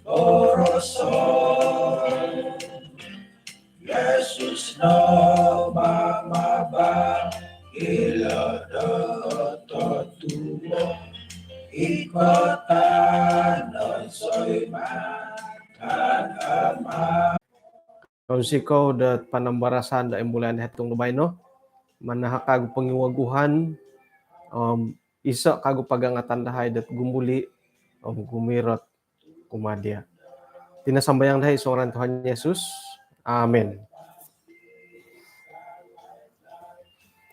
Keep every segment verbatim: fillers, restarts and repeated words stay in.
Boroson Yesus no mamaba ilo do totuo i kota no soi makan ama. Kounsikou do panambarasan do imbulayan do hitung do baino. Manahak kagu pongiwaguhan om iso kagu pagangatan dahai dot gumbuli om gumirot kumaa dia. Tina sambayang dahai id suang ngaran Tuhan Yesus. Amin.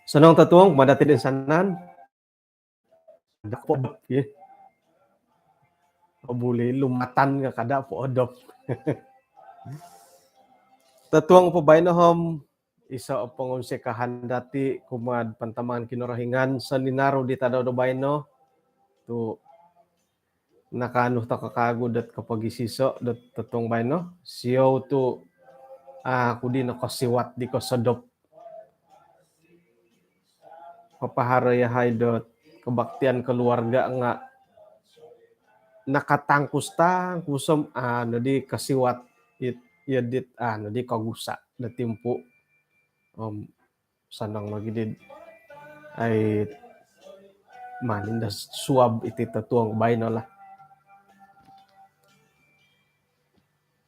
Sonong totuong kumaa dati toinsanan. Kada po odop, ya. Obuli lumatan nga kada po odop. Totuong po baino om iso o pongunsikahan dati kumaa pantamangan Kinorohingan soninaru di tadau do baino tu nakaanu toko kagu dot kopogiiso dot totuong baino. Siou tu aku di nokosiwat di kosodop. Papaharo yahai dot kebaktian keluarga nga nakatangkus-tangkus om anu di kosiwat it, ya dit anu di kogusa do timpu. Om sanang lagi di ai manin da suab iti totuong baino lah.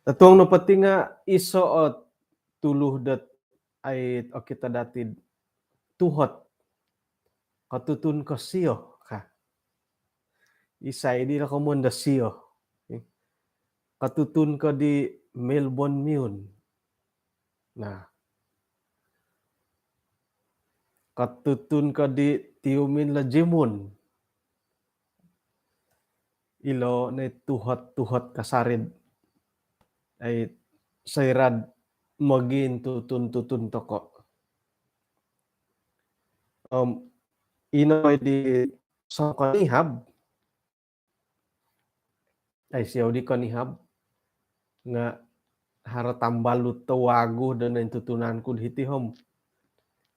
Totuong no poti nga iso o tuluh dot ai okito dati tuhot. Kotutun ko sio ka. Isai di lo komoyon do sio. Kotutun ko di Melbourne Miun. Nah. Kotutun ko di Tiumin lo Jimun. Ilo no i tuhot-tuhot kasari dot ai soira dot mogintutun-tutun toko. Om ino di songkonihab. Ai siou di konihab nga haro tambalut do wagu do nointutunan ku do hiti om.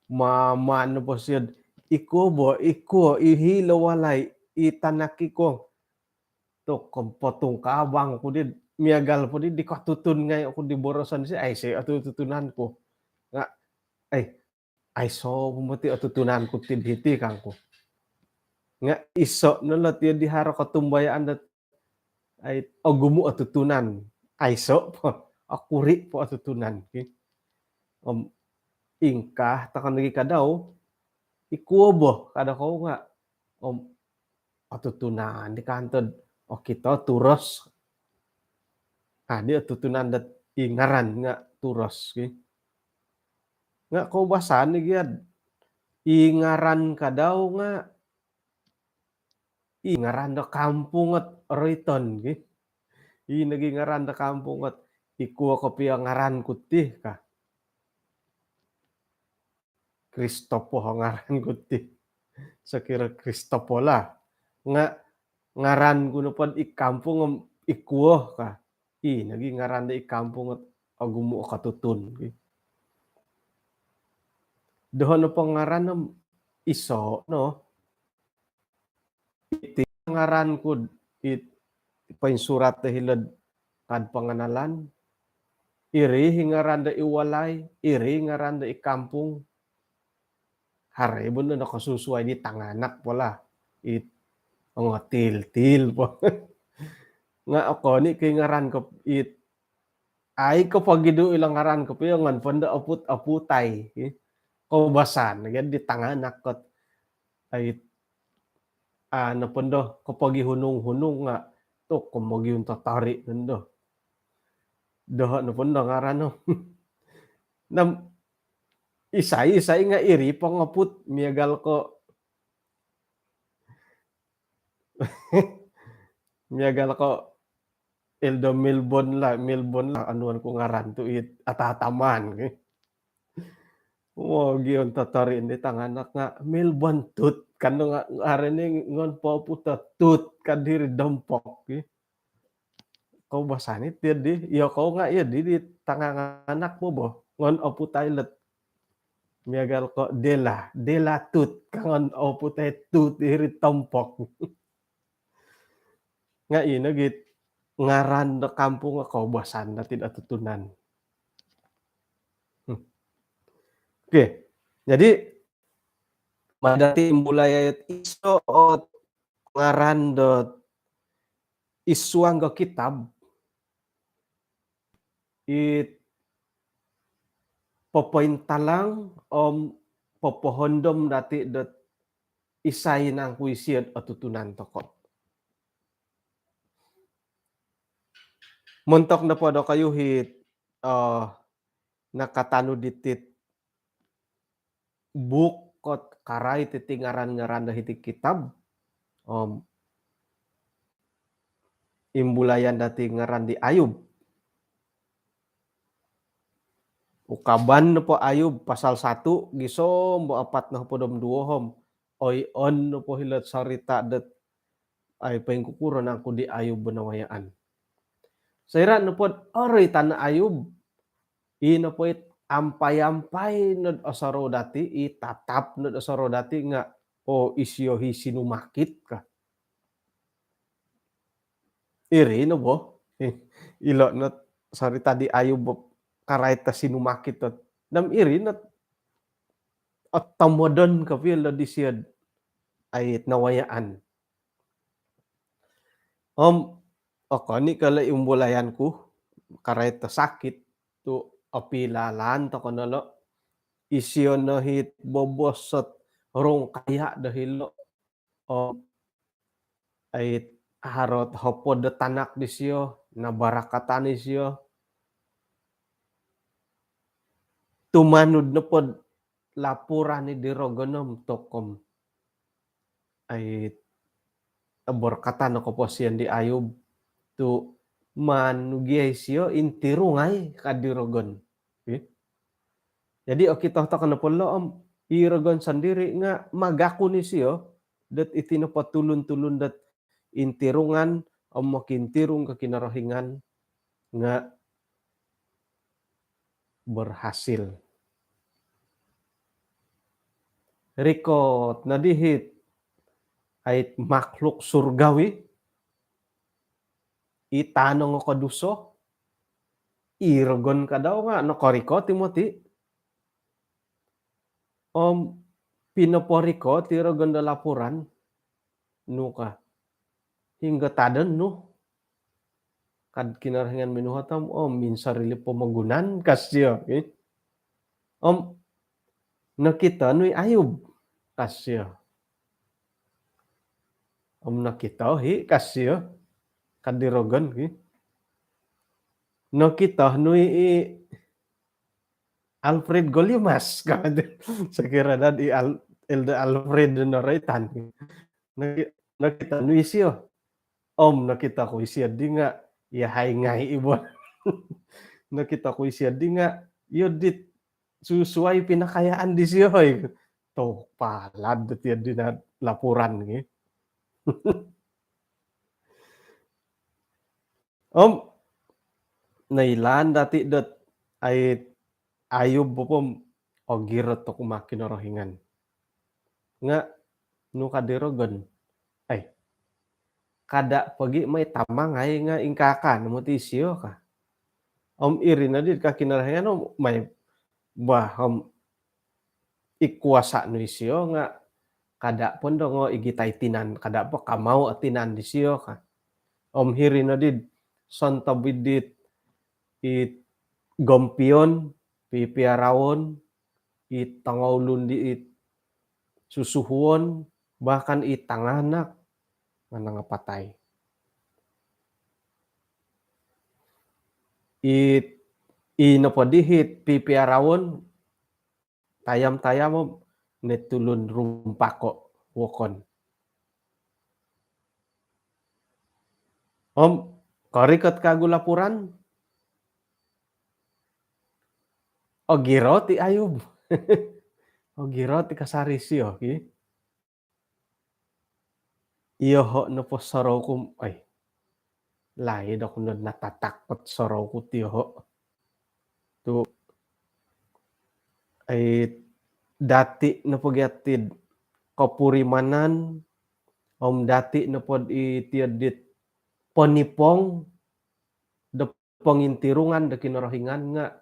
Maman no po sio dot ikuo bo, ikuo, i hilo walai, i tanak ikuo. Tu kopotungkabang ku di miagal po di di kotutun ngai oku di boroson si ai si otutunan ku. Nga ai aiso po moti otutunan ku ti do hiti kangku. Nga iso no lo ti di haro kotumbayaan dot ai ogumu otutunan. Aiso po, okuri po otutunan ki. Om ingkaa toko nogi kadau ikuo bo kada kou nga om otutunan di kanto dot okito turos. Adi otutunan dot i ngaran nga turos ki. Nga koubasan ni gia dot i ngaran kadau nga i ngaran do kampung ot roiton ki. I nogi ngaran do kampung ot ikuo kopio ngaran ku ti ka. Kristopo ngaran ku ti. Sokiro Kristopo lah. Nga ngaran ku nopo dot i kampung om ikuo ka. I nogi ngaran do i kampung ot ogumu o kotutun ki. Doho nopo ngaran om iso no. Iti ngaran ku dot it poinsurat do hilo dot kad panganalan. Iri i ngaran do i walai, iri i ngaran do i kampung. Haro i bo no nokosusuai di tanganak po lah. It ongotil-til po. Nga okon i ko i ngaran ko it ai kopogidu ilo ngaran kopio ngon pondo oput-oputai. Koubasan gia dot di tanganak ko dot ai anu pondo kopogihunung-hunung nga tu komogiun totori nondo. Doho no pondo ngaran no. Nam isai-isai nga iri pongoput miagal ko miagal ko Eldo Melbourne lah, Melbourne lah anuan ku ngaran tu it atataman ki. Wo gion totori di tanganak nga Melbourne Tut kan do nga hari ni ngon po puto tut kan diri dompok ki. Koubasan i ti di iyo kou nga iyo di di tanganak mo bo ngon oput ailet. Miagal ko Dela, Dela Tut kangon oput ai tut iri tompok. Nga ino git ngaran do kampung o koubasan dati do tutunan. Hmm. Okey. Jadi, mai dati imbulai ayat iso o ngaran do id suang do kitab it popointalang om popohondom dati dot isai nangku isio o tutunan toko. Montok nopo dokoyu it, eh, nakatanud ditit buuk kot karait iti ngaran-ngaran do hiti kitab. Om imbulayan dati ngaran di Ayub. Ukaban nopo Ayub pasal satu gisom bo apat nohopod om duo om oion nopo hilo sorita dot ai poingkukuro nangku di Ayub bonawayaan. Soira nopo dot oroitan Ayub, i nopo it ampai-ampai nod osorou dati, i tatap nod osorou dati nga, o, isio hi sinumakit ka. Iri no bo. Ilo not sorita di Ayub bo karait do sinumakit dot. Nam iri not otomodon kopio lo disio dot ai nawayaan. Om, okon i kalo imbulayan ku karait do sakit tu opilalan toko no lo. Isio no hit bobos ot rongkaya do hilo. Om, ai haro ot hopod do tanak disio, nabarakatan isio. Tumanud nopo dot laporan i di rogon om tokom. Ai, borkatan o koposion di Ayub tu maan gia isio intirungai ka di rogon. Okey. Jadi okito toko nopo lo om i rogon sondiri nga mangakun isio dot iti nopo tulun-tulun dot intirungan om mokintirung ko Kinorohingan nga berhasil. Rikot no dihit ai makhluk surgawi i tanong o koduso, i rogon kadau nga nokorikot i moti. Om pinoporikot i rogon do laporan, nu ka. Hinggo tadon nu. Kad Kinorohingan minuhot om, om minsarili pomogunan ka sio, eh. Om nokito nu i Ayub ka sio. Om nokito hi ka sio. Kad di rogon, eh. Nokito nu i Alfred Golimas ka. Sokiro dot i Al-, Elder Alfred noroitan. Noki-, nokito nu isio. Om nokito ku isio di nga, yahai ngai i bo. Nokito ku isio di nga, yo dit susuai pinakayaan disio, hoi. Toh, palad dot iyo di no laporan, ki. Om noilaan dati dot ai Ayub bo po om ogirot oku ma Kinorohingan. Nga nu ka di rogon. Ai, kada pogi mai tamangai nga ingkaa ka no moti isio ka. Om iri no di ka Kinorohingan om mai bah om i kuasa nu isio nga kada po ndongo igitai tinan, kada po kamau o tinan disio ka. Om hiri no di sontob i dit i gompion, pipiaraon, i tongoulun di i susuhuon, bahkan i tanganak nga nangapatai. I, i nopo dihit pipiaraon, tayam-tayam om notulun rumpako wokon. Om korikot kagu laporan, ogirot i Ayub. Ogirot i kasari sio, ki. Iyoho nopo sorou ku, ai, laid oku no natatak pot sorou ku tiyoho. Tu, ai, dati nopo gia tid kopurimanan, om dati nopo i tiyo dit ponipong, do pongintirungan do Kinorohingan nga'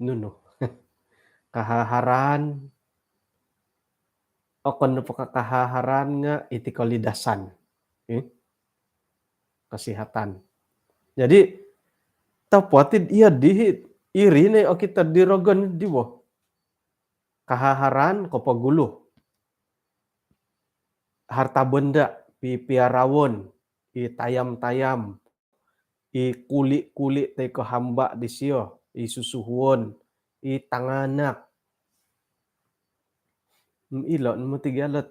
nunu? Kahaharan, okon nopo ko' kahaharan nga' iti kolidasan. Eh? Kesihatan. Jadi, topot i' iyo dii, iri no okito di rogon di bo. Kahaharan kopogulu. Harta benda, pi-, piarawon, i tayam-tayam, i kuli-kuli toi ko hamba disio, i susuhuon, i tanganak. Ilo' no moti gia lot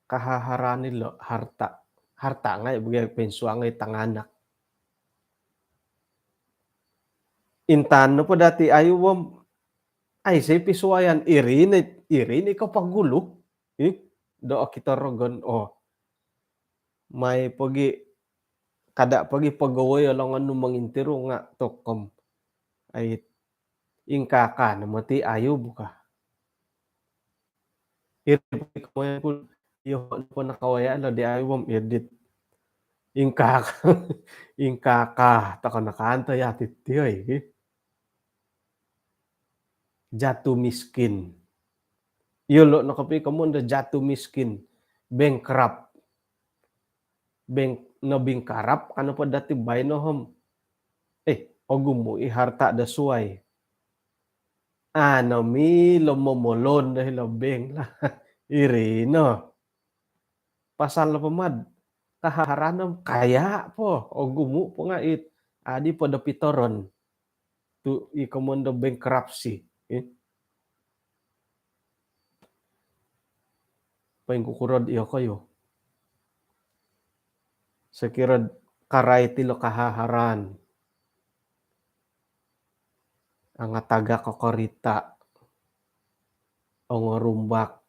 kahaharan ilo', harta. Harta ngai' bo gia poinsuang i tanganak. Intangan nopo dati Ayub om, aiso i pisuayan, iri ni, iri ni kopogulu. Ih, do okito rogon, oh. Mai pogi, kada' pogi pogowoi o longon nu mongintirung nga' tokom. Ai, ingkaa no moti Ayub ka. Iri pogi komoyon ku, iyo nopo nakawaya' lo di Ayub om, iyo dit. Ingkaa, ingkaa toko nakanto ya titi oi. Jatuh miskin. Iyolo' no kopi komoyon do jatuh miskin, bankrupt. Beng-, nobingkarap ka nopo dati baino om, eh, ogumu' i harta do suwai. Ano milo momolon do hilo bank lah. Iri no. Pasal nopo mad kahaharan om kaya po, ogumu' po nga' it, adi po do pitoron. Tu' i komoyon do bankruptcy, eh. Poingkukuro'd iyokoyu? Sokiro'd karait ilo kahaharan, angatagak o korita', ongorumbak,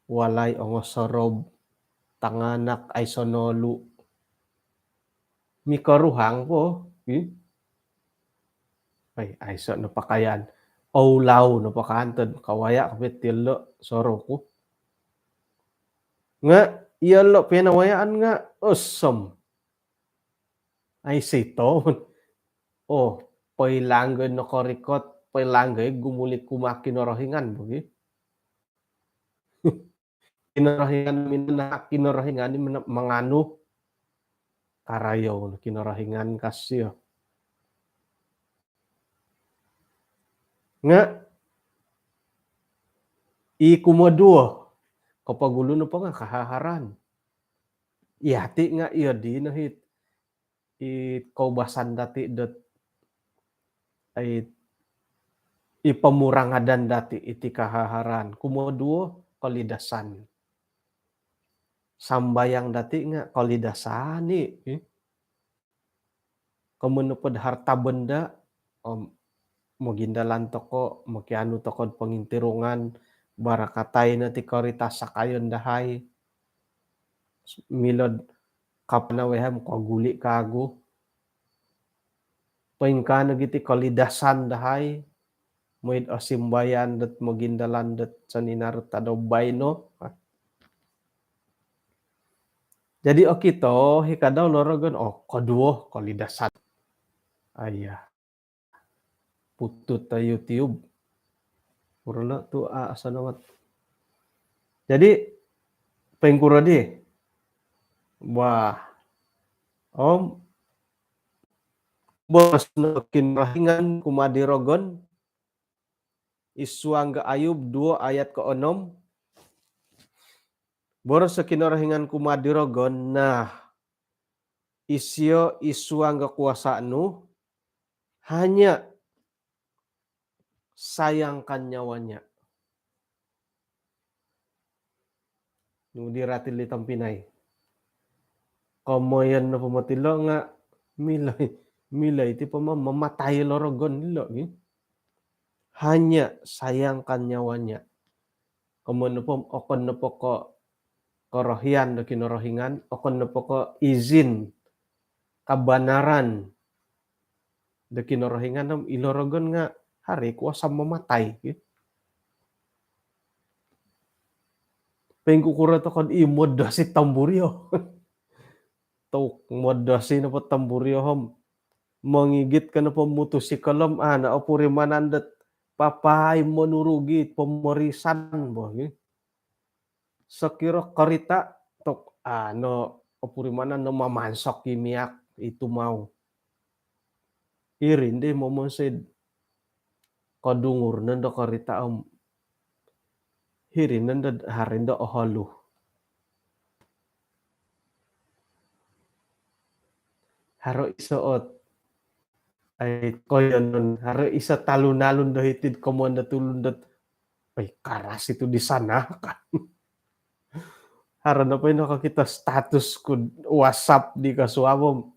walai ongosorob, tanganak aiso nolu. Mikoruhang po, ih. Ai, aiso no pakaian. Oulau no pakaian tod kawaya' kopio ti ilo' soroku. Nga' iyolo' pinawayaan nga' osom. Ai, sito. Oh, poilanggoi nokorikot, poilanggoi gumuli' kumaa Kinorohingan bogi. Kinorohingan minanahak, Kinorohingan i manganu. Karayou no Kinorohingan kasio. Nga' i kumoduo, kopogulu nopo nga' kahaharan. Iyati' nga' iyo dino hit i koubasan dati' dot, i, i pomurangadan dati' iti kahaharan. Kumoduo, kolidasan. Sambayang dati' nga' kolidasan i', eh. Komoyon nopo'd harta benda, om mogindalan toko', mokianu toko'd pongintirungan, barakatai no ti korita' sakayon dahai. Milo'd kapanaweham koguli' kaagu. Poingkaa nogi ti kolidasan dahai, moi'd osimbayan dot mogindalan dot soninaru tadau baino. Jadi okito hi kadau lo rogon, oh, koduo, kolidasan. Aiya. Putut o YouTube. Purno tu' a' asanawat. Jadi, poingkuro di? Wah. Om, boros no Kinorohingan kumaa di rogon, id suang do Ayub duo ayat koonom. Boros o Kinorohingan kumaa di rogon, nah, isio id suang do kuasa' nu, hanya sayangkan nyawanya. Nu di rati li tompinai. Komoyon nopo moti lo nga' milo i, milo i ti po mamatai lo rogon dilo gi. Hanya sayangkan nyawanya. Komoyon nopo, okon nopo ko' korohian do Kinorohingan, okon nopo ko' izin, kabanaran do Kinorohingan om ilo rogon nga' haro i kuasa mamatai. Poingkukuro toko'd i modosi tombur iyo. Tuk modosi nopo tamburio om mongigit ko nopo mutusikal om, a' no opurimanan dot papaai monurugi pomorisan bo gi. Sokiro korita tuk, a' no opurimanan no mamansok i miak i tumau. Iri ndi momonsoi'd kodungur nondo korita om hiri nondo haro indo oholu. Haro iso ot, ai, koiyonon, haro iso talun-alun do hiti'd komoyon do tulun dot, "Oi, karas itu di sana," ka. Haro nopo i nokokito status ku'd WhatsApp di kosuabon.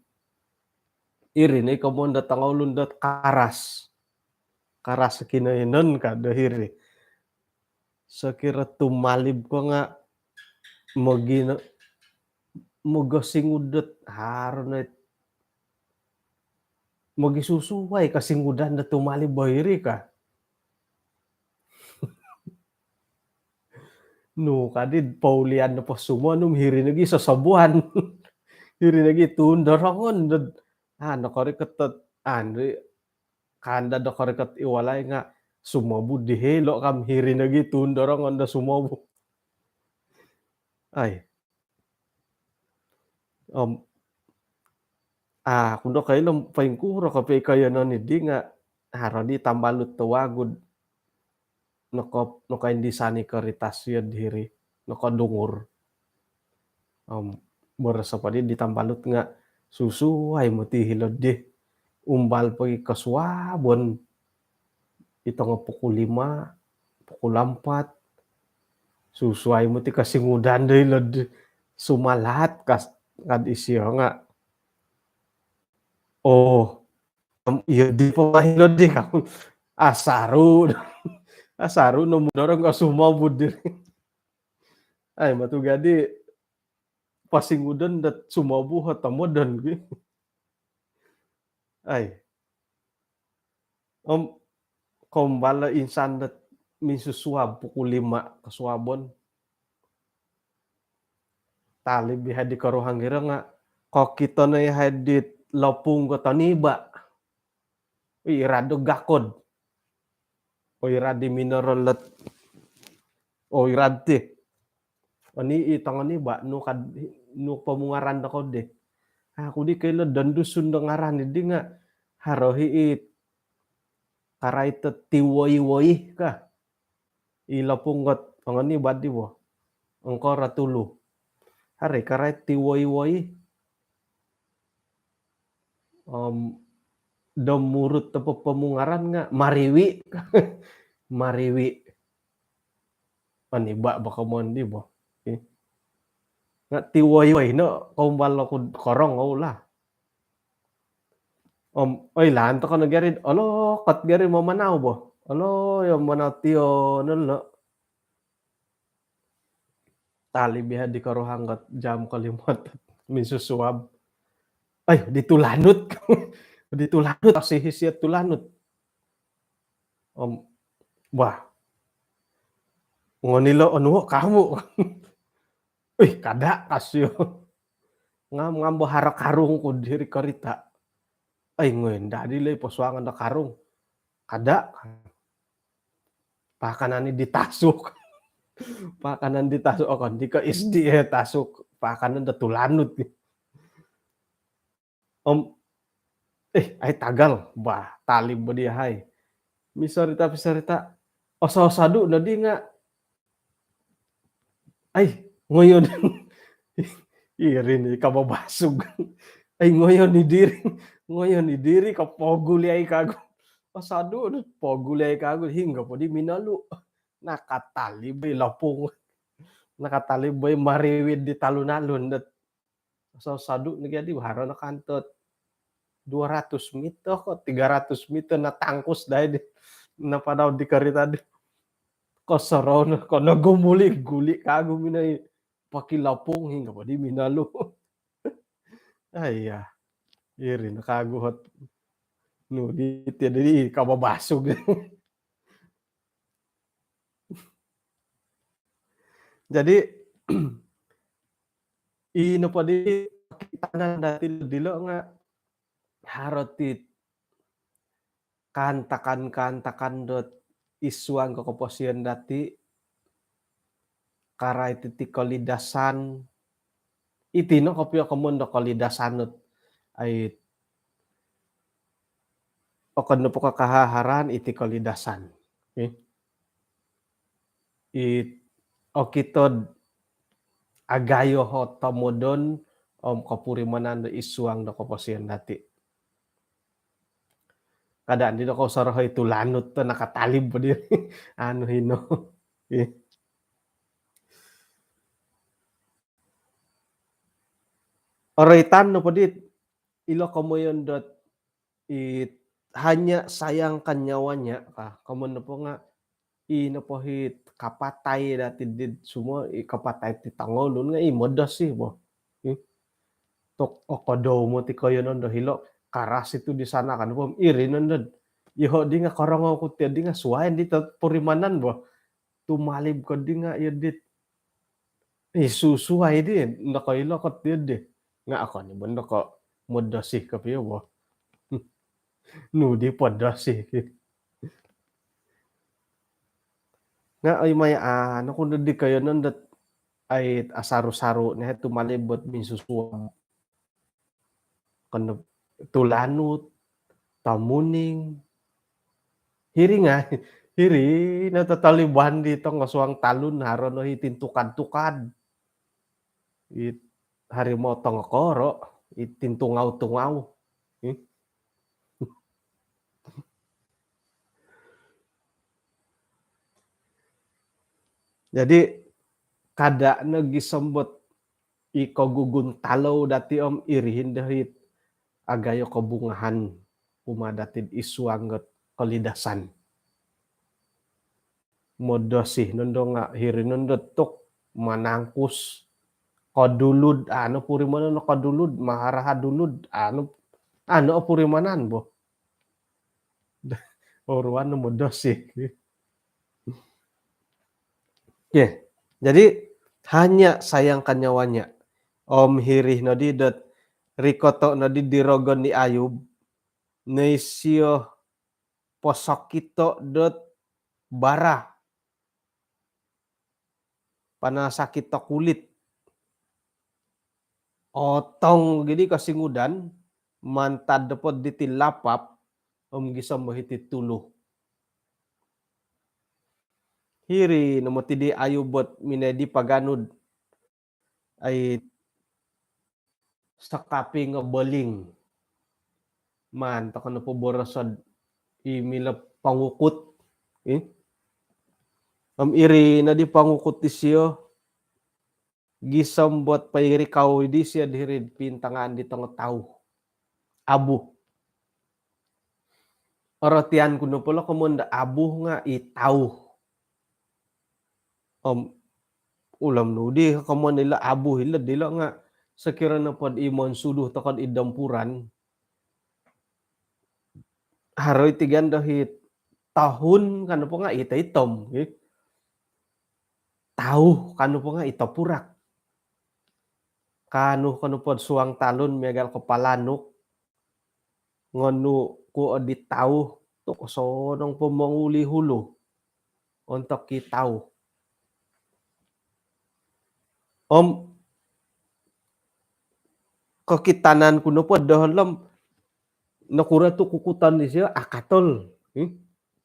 Iri no i komoyon do tongoulun dot karas. Karas kinoiyonon ka do hiri. Sokiro tumalib ko nga' mogino, mogosingud dot haro no it, mogisusuai kosingudan do tumalib bo hiri ka. Nu kadi'd poulian nopo sumonum, hiri nogi sosobuan. Hiri nogi tuun dorongon dot, a' nokorikot dot, a' ndi kanda do korikot i walai nga' sumobu di hilo' kam, hiri nogi tuun dorongon do sumobu. Ai. Om, a' ku ndo koilo poingkuro kopio i koiyonon iddi nga' haro di tambalut do wagu'd noko, nokoindisan i korita sio diri, nokodungur. Om, boros nopo di di tambalut nga' susuai moti hilo'd di. Umbal pogi kosuabon. I tongo pukul lima, pukul ampat. Susuai moti kosingudan do hilo'd di. Sumalaat kas, kad isio nga'. Oo, om, iyo di po nga' hilo'd di ka. Asaru. Asaru no mudorong ko sumobu diri. Ai, matu gadi pasingudon dot sumobu ho tomodon gi. Ai. Om, kombal insan dot minsusuab pukul lima kosuabon. Talib i hai di koruhang gira nga' kokito no i hai di lopung ko toniba'. Oi, irad do gakod. Oi, irad di mineral lot. Oi, irad ti. Oni i tongo niba', nu kad, nu pomungaran do kod di. A' ku di koilo don Dusun do ngaran di nga' haro hi it karait do tiwoi-woi ka. I lopung ot tongo niba' di bo. Ongkoro tulu. Haro i karait tiwoi-woi. Om, do murut do popomungaran nga' mariwi. Mariwi. Oniba' bo komoyon di bo. Ih. Nga' tiwoi-woi no kombal oku korong, ou lah. Om, oilaan toko no gari'd, olo, kot gari mamanau bo. Olo, iyo manau tiyo, nolo. Talib i hai di koruhang ot jam kolimo minsusuab. Ai, di tulanut. Di tulanut, osihi sio tulanut. Om, bah. Ngonilo onuo kamu. Ih, kada, ka sio. Ngam, ngam bo haro karung ku diri korita. Ai, ngoyon dadi loi posuangan do karung. Kada. Paakanan i di tasuk. Paakanan di tasuk. Okon di ko S D A tasuk. Paakanan do tulanut. Om, eh, ai tagal. Bah, talib bo di hai. Misorita, misorita. Oso-osodu no di nga'. Ai, ngoyon. Iri ni kababasug. Ai, ngoyon i diri. Ngoyon i diri, ka poguli ai kagu. Osodu, poguli ai kagu. Hinggo po di minolu. Nakatalib i lopung. Nakatalib i mariwi di talun-alun dot. Osodu nogi di haro no kanto dua ratus meter ko tiga ratus meter natangkus dai di. Napanau di korita di. Kosorou no, kono gumuli-guli kagu minoi paki lopung hinggo po di minolu. Ai, iya. Iri no kagu ot. Nu, di, di, di, kababasug. Jadi, i nopo di Okitanan dati dilo nga haro ti kaantakan-kaantakan dot id suang ko koposion dati, karait iti kolidasan. Iti no kopio komoyon do kolidasan dot ai okon nopo ko kahaharan iti kolidasan. Eh? It okito do agayo o tomodon om kopurimanan do id suang do koposion dati. Kada di do ko sorohoi tu lanut tu nakatalib po di anu hino. Eh. Oroitan nopo di ilo komoyon dot it hanya sayangkan nyawanya ka. Komoyon nopo nga i nopo it kapatai dati di semua i kapatai ti tongoulun nga i modosi bo. I tok okodou mo ti koyonon do hilo karas itu di sana kan bo iri nondo. Iho di nga korongou ku ti di nga suai di purimanan bo. Tumalib ko di nga iyo dit. Eh, susuai di nokoilo ko ti di. Nga okon i bo noko modosi kopio bo. Nu di podosi. Nga oi maya anu ku di koyonon dot ai asaru-saru ne tumalib dot minsusuab. Kena tulanut, tamuning. Hiri nga, hiri no tataliban di tongo suang talun haro no i tintukad-tukad. I harimau tongo koro, i tintungau-tungau. Hmm? Jadi kada no gisom dot i kogugun talou dati om iri nondo it agayo kobungahan kumaa dati id suang dot kolidasan. Modosi nondo nga hiri nondo tok manangkus kodulud anu purimanan kodulud maharaha dulud anu anu purimanan bo. Oruan no modosi. Okey. Jadi hanya sayangkan nyawanya. Om hiri nodi dot rikoto nodi di rogon di Ayub. Noisio posokito dot bara panasakit do kulit. Otong gidi kosingudan mantad dopod diti lapap om gisom bo hiti tulu. Hiri no moti di Ayub dot minoi di paganud ai sakaping o boling. Maan toko no poboroso di milo pangukut. Eh? Om iri no di pangukut disio gisom dot pairi kau disio diri pintangaan di tongo tau. Abu. Orotian ku nopo lo komoyon do abu nga i tau. Om ulam nu di komoyon ilo abu ilo dilo nga sokiro nopo di monsudu toko id dampuran. Haro i tigan do i tahun kan nopo nga i taitom. Tau kan nopo nga i topurak. Kanu kan nopo suang talun miagal ko palanuk. Ngonu ku odi tau tu kosonong po monguli hulu. Ontok i tau. Om kokitanan ku nopo doho lo om nokuro tu kukuton disio akatol. Hmm?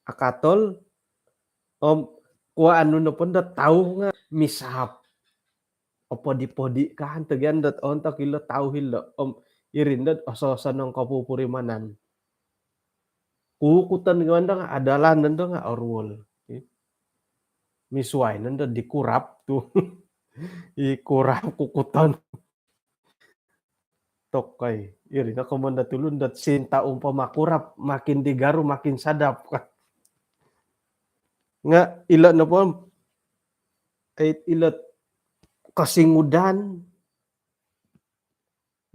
Akatol. Om kuo anu nopo do tau nga misahap. Opodi-podi kan togian dot ontok ilo tau ilo om iri dot ososonong kopupurimanan. Kukuton gi nondo nga adalah nondo nga oruol. Misuai nondo di kurap tu. I kurap kukuton. Tokoi, iri no komoyon do tulun dot sinta umpama kurap makin digaru makin sadap. Nga ilo nopo ai ilo kosingudan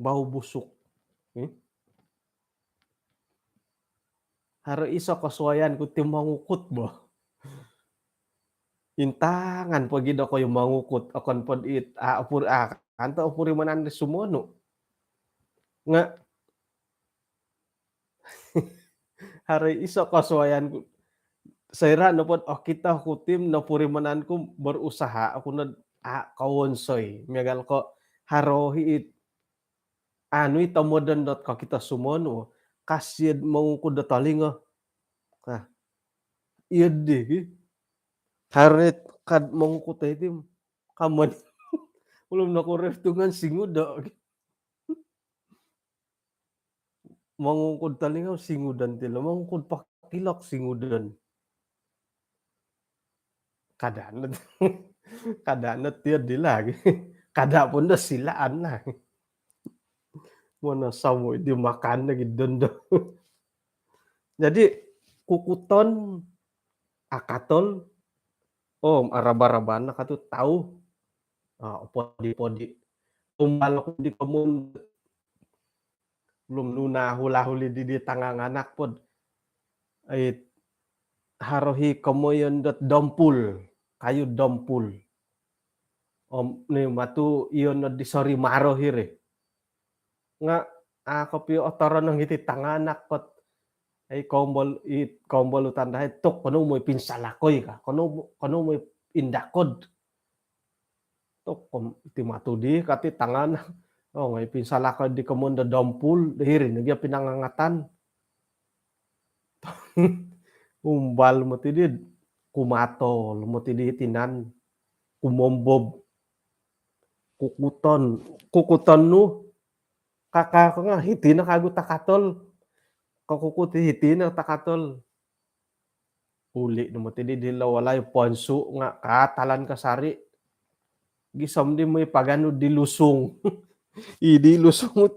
bau busuk. Hmm? Haro iso kosuaian ku ti mongukut bo. Intangan pogi do koyo mongukut okon pod it a opur a kanto opurimanan di sumonu. Nga' haro iso' kosuaian ku. Soira' nopod okito ku ti, nopurimanan ku, berusaha oku nod a' kowonsoi. Miagal ko' haro hi it anu i tomodon dot kokito sumonu, kasiod mongungkud do tolingo. Nah, iyo di ki. Haro ni kad mongungkud toi ti, kamon. Ulum nokoref tungan singudo. Mongungkud tolingo singudan tilo, mongungkud pakilok singudan. Kada no, kada no tiyo di lagi. Kada pun do silaan lah. Mana samu di makan lagi dondo. Jadi kukuton, akatol, oh, araba-rabaan no katu tau. Ah, podi-podi. Tumbal oku di komun, ulum nuna hula-huli di, di tanganganak pod. Ai, haro hi komoyon dot dompul, kayu dompul. Om ni matu iyo no di sori maro hiri. Nga' a' kopio otoronong iti tanganak kot. Ai, kombol, i kombolutan dahai tuk, kono moi pinsalakoi ka. Kono, kono moi indakod. Tuk, kom-, iti matu di kati tanganak. Oh, ngai pinsalakoi di komun do dompul, do hiri no gia pinangangatan. Umbal moti di, kumatol moti di tinan, kumombob. Kukuton, kukuton nu, kaka ko nga hiti no kagu takatol. Kokukut hiti no takatol. Uli no moti di, di lo walai ponsu nga katalan kasari. Gisom di moi paganu di lusung. I di lusung.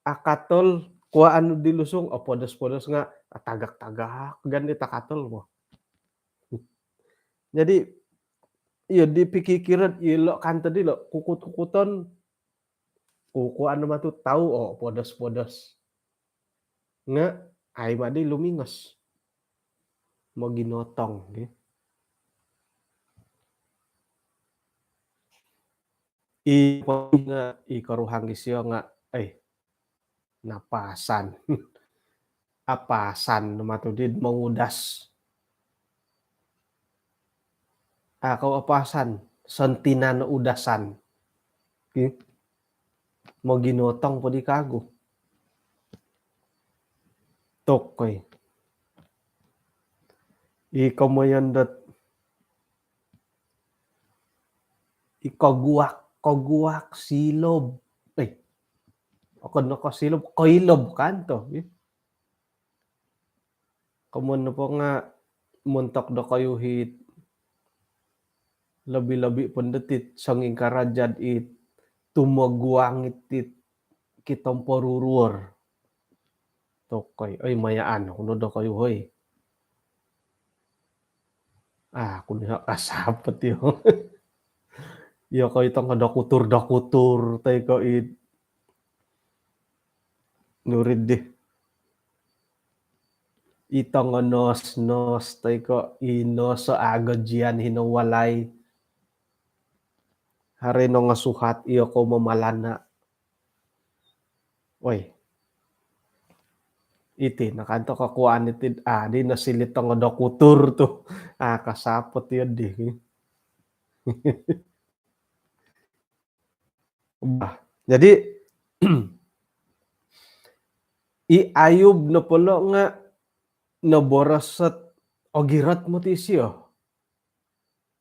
Akatol, kuaan di lusung, oh, podos-podos nga, atagak-tagak gan di takatol mo. Jadi, iyo di pikikiran, ilo kan tadi lo, kukut-kukuton, kukuaan matu tau, oh, podos-podos. Nga, ai madi lumingos. Moginotong, gi. I, nga, i koruhang isio nga, eh, napasan. Apasan matu di mongudas. Aku apasan, santinan udasan. Ki? Moginotong po di kagu. Tok koi. I komoyon dot i koguak, koguak silob. Eh, okon no ko silob, koilob kan to. Komon nopo nga montok dokoyu hit, lobi-lobi pun detit songingkarajad it tumoguang itit kitomporuruor. Tokoi, oi, mayaan aku no dokoyu, hoi. Ah, aku ni kasapet yo. Iyo koi tongo dokutur-dokutur, toi ko it nurid di. I tongo nos-nos, toi ko i noso agajian hino walai. Hari nongosuhat iyo ko mamalana. Oi. Iti, nakanto kakuan iti, ah, di nasilit tongo dokutur tu. Ah, kasapet iyo di. Bah, jadi, i Ayub nopo lo nga noboros ot ogirot moti isio.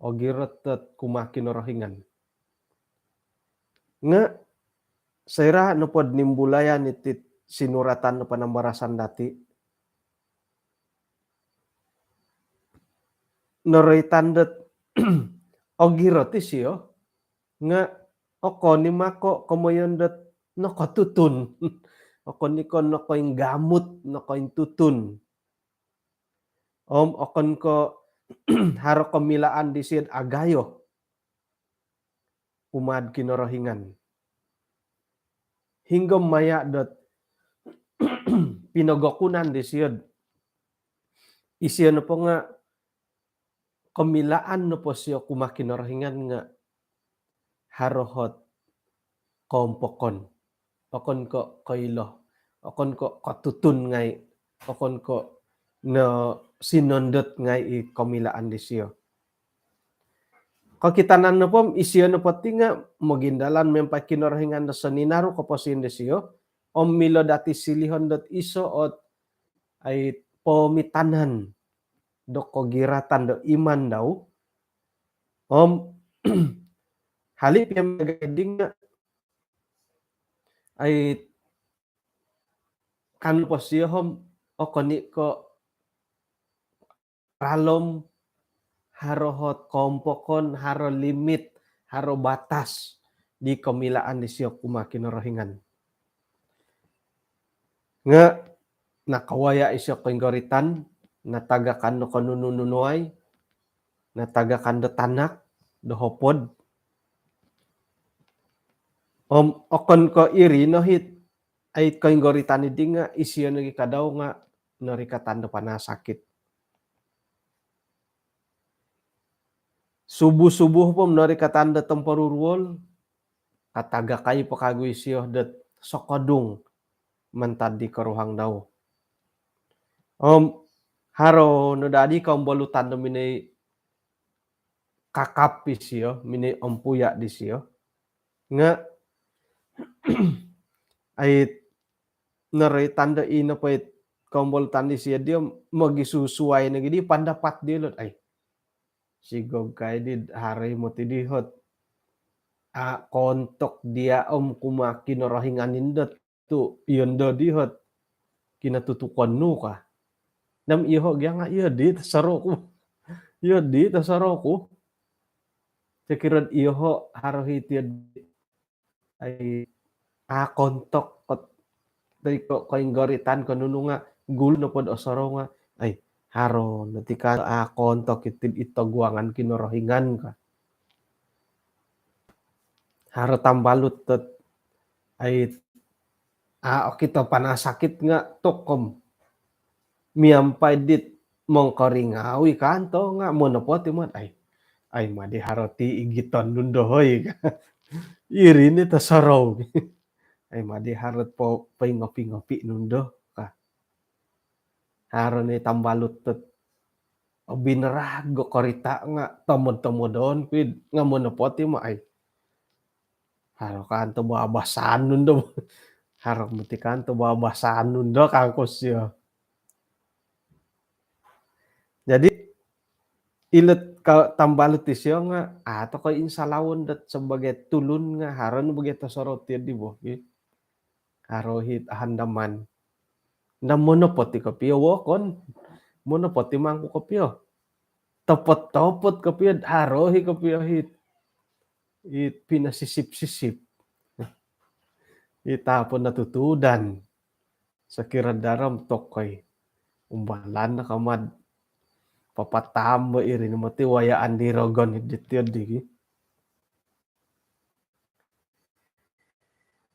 Ogirot dot kumaa Kinorohingan. Nga soira nopod nimbulayan iti sinuratan do panambarasan dati, noroitan dot ogirot isio, nga okon i mako komoyon dot nokotutun. Okon i ko nokoinggamut, nokointutun. Om okon ko haro komilaan disio dot agayo kumaa'd Kinorohingan. Hinggo maya dot pinogokunan disio dot isio nopo nga komilaan nopo sio kumaa Kinorohingan nga haro ot koompokon. okon ko' koilo, okon ko' kotutun ngai', okon ko' no sinondot ngai' i komilaan disio. Kokitanan nopo om isio nopo ti nga' mogindalan miampai Kinorohingan do soninaru koposion disio, om milo dati silihon dot iso ot ai pomitanan do kogiratan do iman dau, om hali' pia miagal di nga' ai kan posio om okon i' ko' ralom, haro ot koompokon, haro limit, haro batas di komilaan disio kumaa Kinorohingan. Nga' nakawaya' isio koinggoritan, natagakan do konunu-nunuai, natagakan do tanak, do hopod. Om okon ko' iri no it ai koinggoritan iddi nga' isio nogi' kadau nga' norikatan do panasakit. Subuh-subuh po norikatan do tomporuruol, katagakai po kagu isio dot sokodung mantad di koruhang dau. Om haro no dadi kombolutan do minoi kakap isio, minoi ompuya' disio. Nga' ai noroitan do ino po it kombolutan disio dii om mogisusuai nogi di pandapat diyolo' dot ai, sigog kai di haro i moti di ot a' koontok diya' om kumaa Kinorohingan indo tu' iyo ndo di ot kinotutukon nu ka. Om iyoho' gia nga' iyo di tosoroku. Iyo di tosoroku. Sokiro iyoho' haro i tiyo di ai a' koontok kot toi ko' koinggoritan ko nunu nga' gulu nopo do osorou nga' ai haro no ti ka a' koontok iti id toguangan Kinorohingan ka. Haro tambalut dot ai a' okito panasakit nga' tokom miampai dit mongkoringawi kanto nga' monopot i mat ai, ai madi haro ti igiton nu ndo hoi ka. Iri ni tosorou. Ai madi haro po poingopi-ngopi nu ndo ka. Haro ni tambalut dot obinerago korita' nga' tomod-tomodon kuid nga' monopot i ma ai. Haro kanto babasan nu ndo. Haro moti kanto babasan nu ndo kangku sio. Jadi ilo ka tambalut isio nga' a' toko insalawon dot sabagai tulun nga' haro no bagai tosorou tiyo di bo. Haro hit ahandaman. Nda monopot i kopio wokon. Monopot i mangku kopio. Topot-topot kopio, haro hi kopio hit. It pinasisip-sisip. It a' po natutudan. Sokiro darom tokoi. Umbalan no ka mad papatambo iri ni moti wayaan di rogon hit diti oddi gi.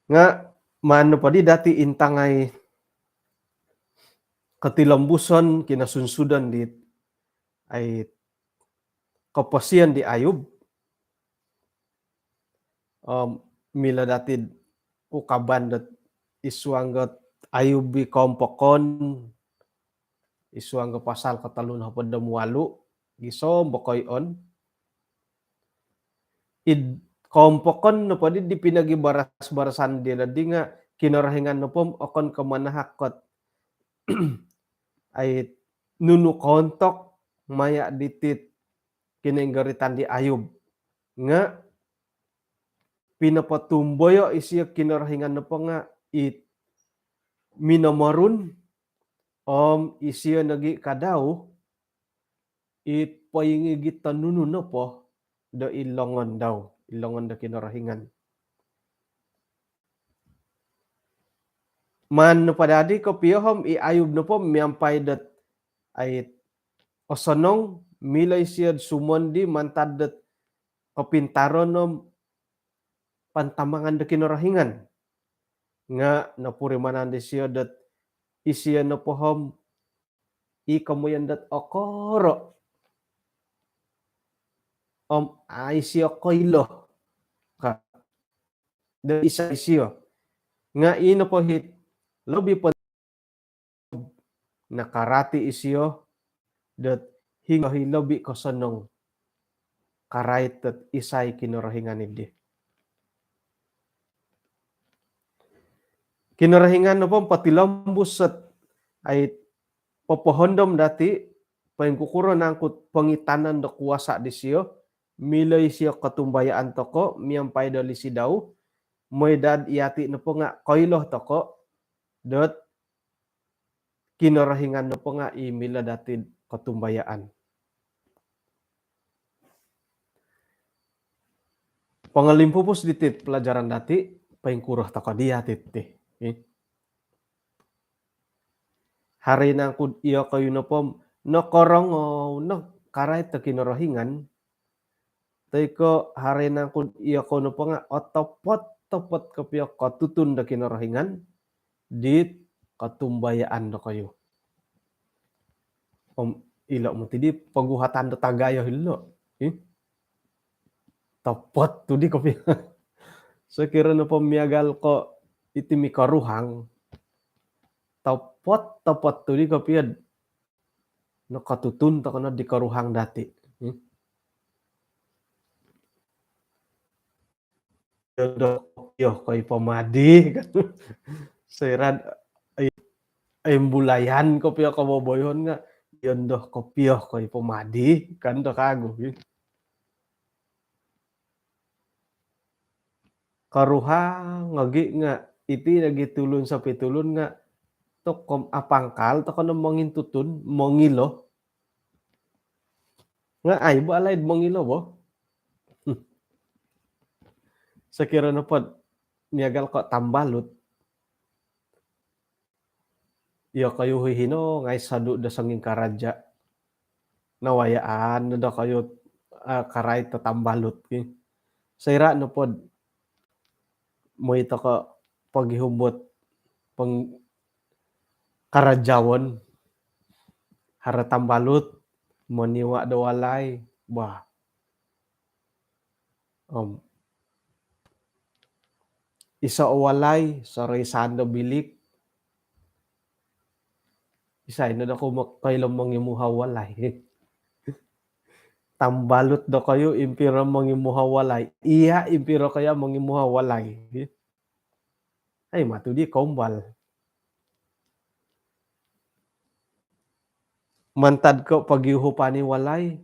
Nga' maan nopo di dati intangai kotilombuson kinosunsudon di ai koposion di Ayub. Om milo dati ukaban dot isuang dot Ayub i koompokon, isuang do pasal kotolu nohopod om walu', gisom bokoi on. Id koompokon nopo di, di pinogibaras-barasan diyolo' di nga' Kinorohingan nopo om okon ko' manahak kot ai nunu koontok maya' ditit kinoinggoritan di Ayub. Nga' pinopotumboyo' isio Kinorohingan nopo nga' it minomorun om isio nogi' kadau it poingigit do nunu nopo do id longon dau, id longon do Kinorohingan. Maan nopo dadi kopio om i Ayub nopo miampai dot ai osonong milo isio sumondi mantad dot kopintaran om pantamangan do Kinorohingan. Nga' nopurimanan disio dot isio nopo om i komoyon dot okoro' om a' isio koilo ka do isai isio. Nga' ino po hit lobi po nakarati isio dot hinonggo hi lobi kosonong karait dot isai Kinorohingan iddi. Kinorohingan nopo potilombus dot ai popohondom dati' poingkukuro nangku' pongitanan do kuasa' disio, milo isio kotumbayaan toko' miampai do lisi dau, moi daa iyati' nopo nga' koilo toko' dot Kinorohingan nopo nga' i milo dati'd kotumbayaan. Pongolimpupus diti'd pelajaran dati', poingkuro toko' diyati' ti. Ih. Haro nangku'd iyokoyu nopo nokorongou no karait do Kinorohingan, toi ko' haro nangku'd iyokoyu nopo nga' otopot-topot kopio kotutun do Kinorohingan dit kotumbayaan dokoyu. Om ilo' moti di poguhatan do tagayo ilo'. Ih. Topot tu di kopio. Sokiro nopo miagal ko' iti mikoruhang. Topot-topot tu di kopio. Nokotutun toko' no di koruhang dati'. Hmm. Iyondo kopio koi pomadi kan. Soira'd ai, ai imbulayan kopio koboboyoon nga' iyondo kopio koi pomadi kan do kagu. Koruhang nogi' nga' iti nogi' tulun sopi tulun nga' tokom apangkal toko' no mongintutun, mongilo. Nga' ai bo alaid mongilo bo. Sokiro nopod miagal ko' tambalut. Iyokoyu hihino ngai' sodu' do songingkaraja'. Nawayaan no dokoyu, ah, karait do tambalut ki. Soira' nopod moi toko' pogihum bot pong- karajaon, haro tambalut, moniwa' do walai, bah. Om iso' o walai, soroisan do bilik. Isai no dokoyu koilo mongimuhau walai? Tambalut dokoyu impiro mongimuhau walai? Iya', impiro koyo mongimuhau walai? Ai matu di koumbal. Mantad ko' pogiuhupan i walai,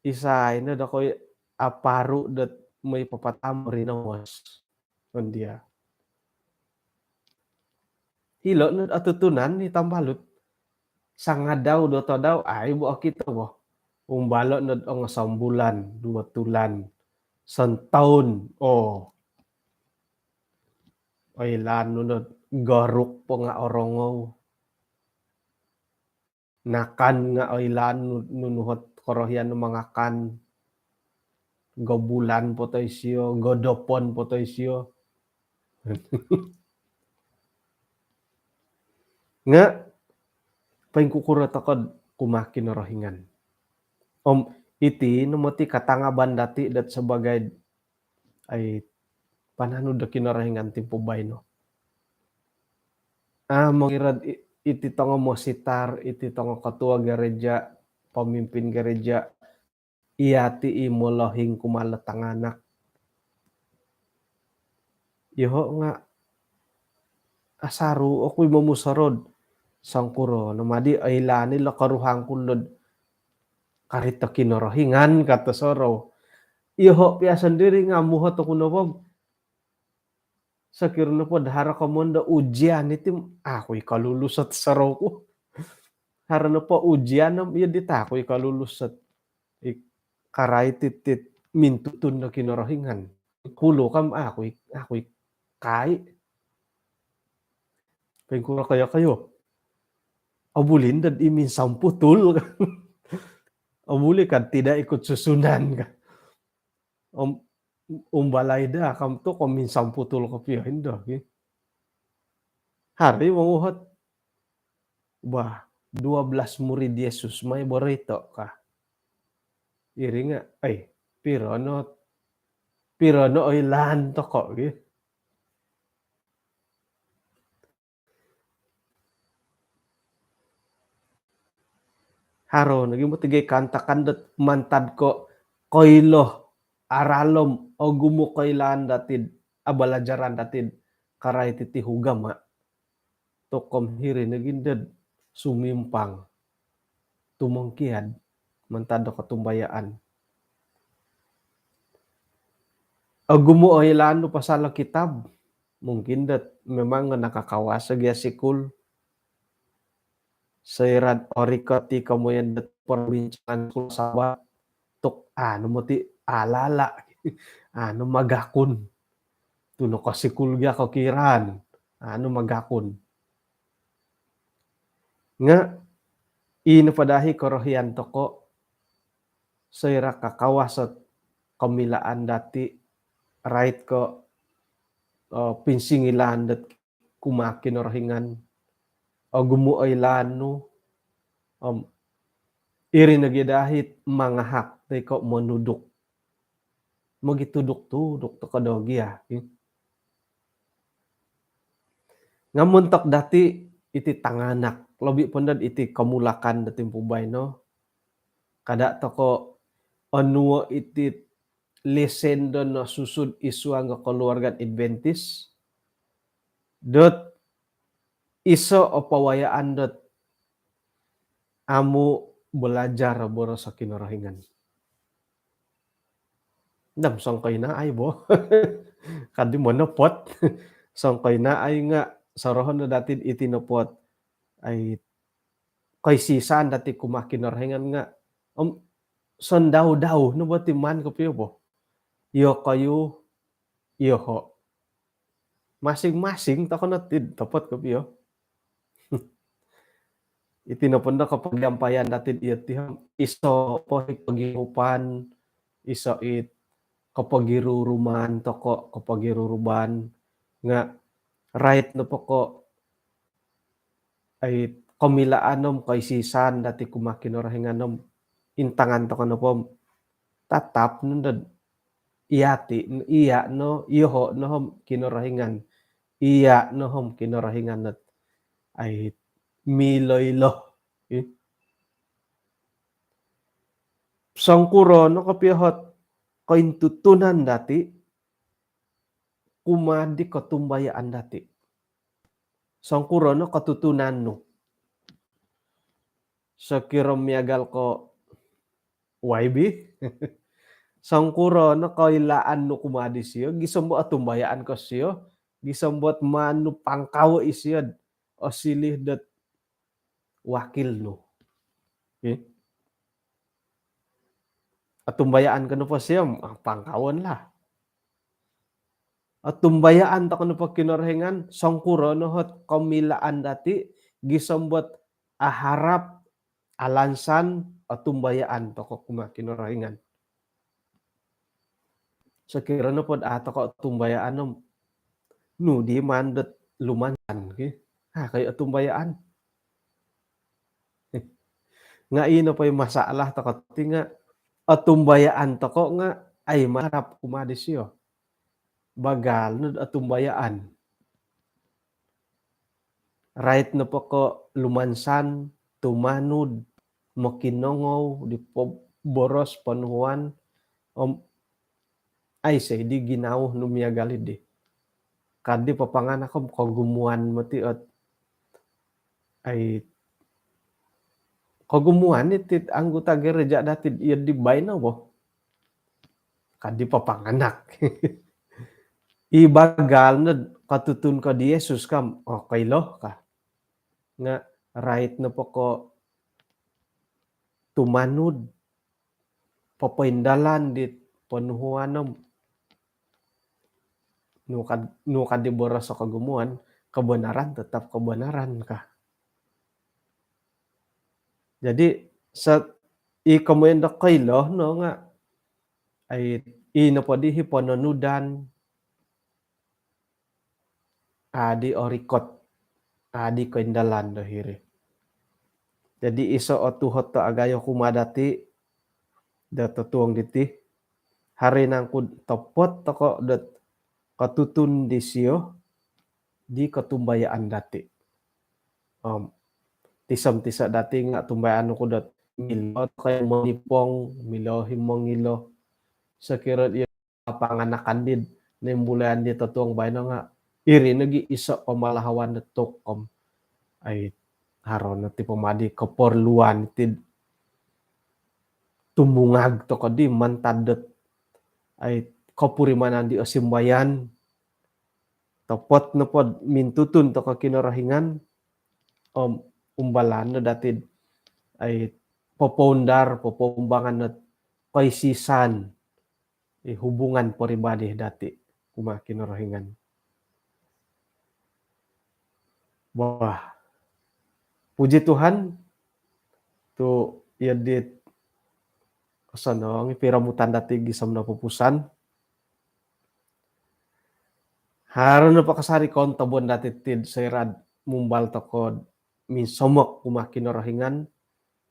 isai no dokoyu aparu' dot moi papatamu rinongos. Ondia. Ilo' nod atutunan ni tambalut. Sangadau do tadau, ai bo okito bo. Umbalo' nod ongo sombulan, duo tulan, sontoun. Oo. Oilaan nu nod goruk po nga' orongou. Nakan nga' oilaan nu, nunu ot korohian nu mangakan. Gobulan po toi sio, godopon po toi sio. Nga' poingkukuro tokod kumaa Kinorohingan? Om iti no moti katangaban dati' dot sabagai ai pananud do Kinorohingan timpu baino. Ah, mongirad i-, iti tongo mositar, iti tongo ketua gereja, pemimpin gereja, iyati' i molohing kumaa lo tanganak. Iyoho' nga' asaru oku i momusorou. Songkuro no madi oilaan ilo koruhang ku nod karait do Kinorohingan, ka tosorou. Iyoho' pia sondiri nga' muhot oku nopo. Sokiro nopo do haro komoyon do ujian iti, aku i kolulus ot sorou ku. Haro nopo ujian om iyo dit aku i kolulus ot i karait tit mintutun do Kinorohingan. Hulu kam aku i, aku i kai. Poingkuro koyo-koyo. Obuli ndod i minsomputul. Obuli kad tidak ikut susunan ka. Om, umbalai daa kam tu ko minsomputul kopio indo ki. Haro i monguhot. Bah, dua belas murid Yesus mai boroito ka. Iri nga', ai, piro no, piro no oilaan toko' ki. Haro nogi moti gia kaantakan dot mantad ko koilo, aralom, ogumu koilaan dati'd abalajaran dati'd karait iti ugama. Tokom hiri nogi dot sumimpang, tumongkiad mantad do kotumbayaan. Ogumu oilaan nu pasal kitab, mungkin dot memang nakakawas gia sikul. Soira'd orikot i komoyon dot perbincangan sikul Sabat, tu' anu moti alala, anu magakun. Tu' nokosikul gia ko kiraan, anu magakun. Nga' ino po daa i korohian toko', soira' kakawas ot komilaan dati', rait ko' pinsingilaan dot kumaa Kinorohingan, ogumu oilaan nu, om iri nogi daa it mangahak toi ko' monuduk. Mogituduk-tuduk toko' do gia. Nga' montok dati' iti tanganak, lobi po nod iti komulakan do timpu baino, kada' toko' onuo' iti lesen do nosusu'd id suang do koluarga' Adventist dot iso' o pawayaan dot amu' balajar o boros o Kinorohingan. Dam songkoinaai bo. Kadi monopot. Songkoinaai nga' sorohon no dati'd iti nopo't ai koisisan dati' kumaa Kinorohingan nga' om sondau-dau no bo ti maan kopio bo. Iyokoyu, iyoho'. Masing-masing toko' no ti'd topot kopio. Iti nopo ndo kopogiampaian dati'd iyo ti om iso' po i pogirupan, iso' it kopogiruruman toko', kopogiruruban, nga' rait nopo ko' ai komilaan om koisisan dati' kumaa Kinorohingan om intangan toko' nopo om tatap no dot iya ti, iya no, iyoho' no om Kinorohingan, iya no om Kinorohingan not ai milo-ilo. Songkuro no kopio ot kointutunan dati' kumaa di kotumbayaan dati'. Songkuro no kotutunan nu. Sokiro miagal ko' Y B. Songkuro no koilaan nu kumaa disio, gisom bo otumbayaan ko sio, gisom bo't maan nu pangkawo' isio'd osiliu dot wakil nu. Otumbayaan ko nopo sio, pangkawon lah. Otumbayaan toko' nopo Kinorohingan, songkuro no ot komilaan dati', gisom bo't aharap, alansan, otumbayaan toko' kumaa Kinorohingan. Sokiro nopo'd a' toko' otumbayaan om nu di maan dot lumansan ki. A' ko i' otumbayaan. Nga' ino po i masalah toko' ti nga' otumbayaan toko' nga' ai maharap kumaa disio. Bagal nod otumbayaan. Rait nopo ko' lumansan, tumanud, mokinongou di po- boros ponuhuan om aiso di ginawo nu miagal di. Kadi papanganak om kogumuan moti ot ai kogumuan iti anggota gereja dati' iyo di baino bo. Kadi papanganak. I bagal nod kotutun ko di Yesus kam, o koilo ka. Nga' rait nopo ko' tumanud, popoindalan dit ponuhuan om nu kad- nu kadi boros o kogumuan, kebenaran tetap kebenaran ka. Jadi sa- i komoyon do koilo no nga' ai i nopo di i pononudan a' di orikot, a' di koindalan do hiri. Jadi iso o tuhot do agayo kumaa dati' do totuong diti, haro nangku'd topot toko' dot kotutun disio di kotumbayaan dati'. Om tiso-tiso dati' nga' tumbayaan oku dot milo tokou monipong, milo i mongilo. Sokiro iyo panganakan di nimbulayan di totuong baino nga iri nogi iso pamalahawan do tokou om ai haro no ti pomadi keperluan ti tumungag tokou di mantad dot ai kopurimanan di osimbayan topot nopo mintutun tokou Kinorohingan om umbalan no dati ai popoundar, popoumbangan no koisisan i hubungan peribadi dati kumaa Kinorohingan. Wah, puji Tuhan, tu iyo dit kosonong i piromutan dati gisom no pupusan. Haro no pakasari kontobon dati tid soira'd mumbal tokou minsomok kumaa Kinorohingan,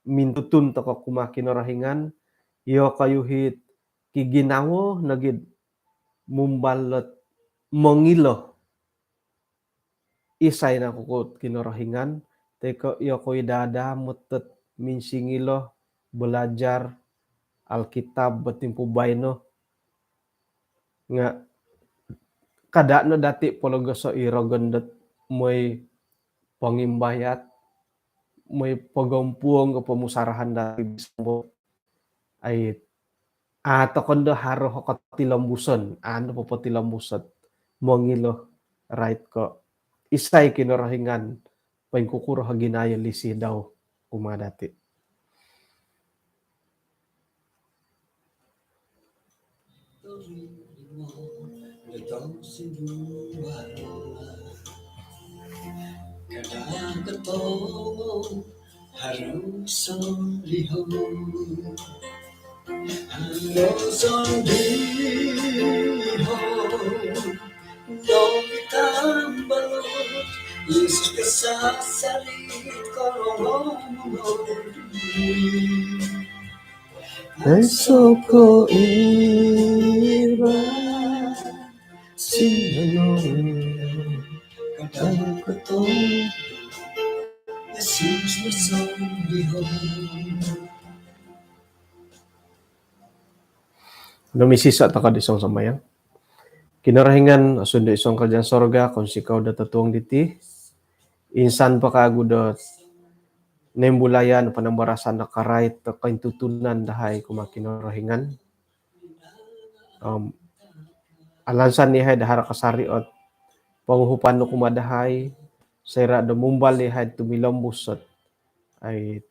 mintutun tokou kumaa Kinorohingan, iyo koyu hit kiginawo nogi mumbal dot mongilo isai nangku Kinorohingan, toi ko iyo koyu dada motot minsingilo belajar Alkitab bo timpu baino. Nga kada no dati pologoso i rogon dot moi pongimbayat, moi pogompuong ko pomusarahan dati bisombo ai a tokou do haro kotilombuson, anu popotilombusot mongilo rait ko isai Kinorohingan, poingkukuro ginayo lisi dau kumaa dati. Esoko iba sinanong kadang koto Yesus masang diho. Nomisiso tokou di song sambayang. Kinorohingan osundu id suang kerajaan sorga, kounsikou do totuong diti. Insan po kagu do nimbulayan panambarasan do karait do kointutunan dahai kumaa Kinorohingan. Om alansan iyahai do haro kasari ot ponguhupan nu kumaa dahai, soira do mumbal iyahai tumilombus ot ai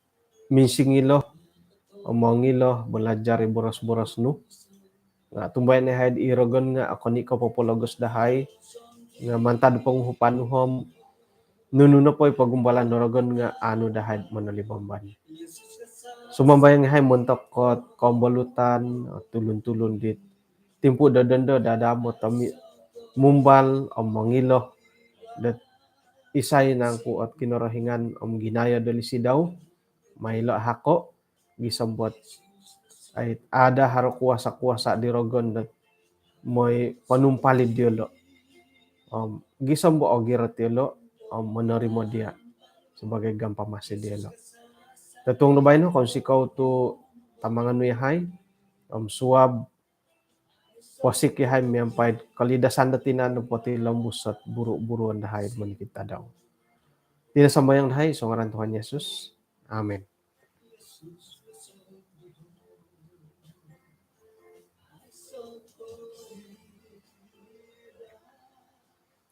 minsingilo, mongilo, belajar i boros-boros nu. Nga tumbayaan iyahai i rogon nga okon i ko popologos dahai, nga mantad ponguhupan nu om nunu nopo i pogumbalan do rogon nga anu dahai monolibamban. Sumambayang iyahai montok kot kombolutan tulun-tulun dit timpu do dondo dada motomi mumbal om mongilo dot isai nangku ot Kinorohingan om ginayo do lisi dau, mailo hako gisom bot ai ada haro kuasa-kuasa di rogon dot moi ponumpalid diolo. Om gisom bo ogirot diolo om monorimo dia sebagai gampamasi diolo. Totuong do baino kounsikou tu tamangan nu iyahai om suab posik iyahai miampai kolidasan do tinan do potilombus ot buru-buruon dahai monikid tadau. Tina sambayang dahai id suang ngaran Tuhan Yesus. Amin.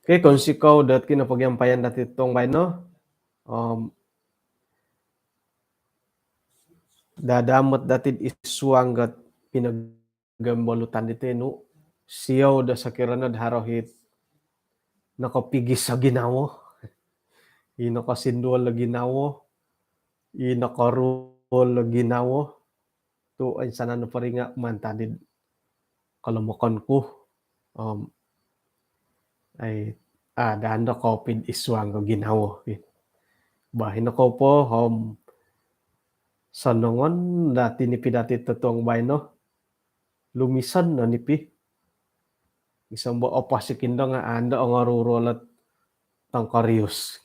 Okey, kounsikou dot kinopogiampayan dati totuong baino. Om dada mot dati id suang got pinogombolutan diti nu, siou do sokiro no do haro hit nokopigis o ginawo, i nokosinduol o ginawo, i nokoruol o ginawo, tu oinsanan nopo iri nga mantad id kolomokon ku om ai ada ndo kopid id suang o ginawo. Bah, ino kopo om sonongon dati nipi dati totuong baino, lumison no nipi. Gisom bo oposik indo nga ando ongoruol ot tongkorius.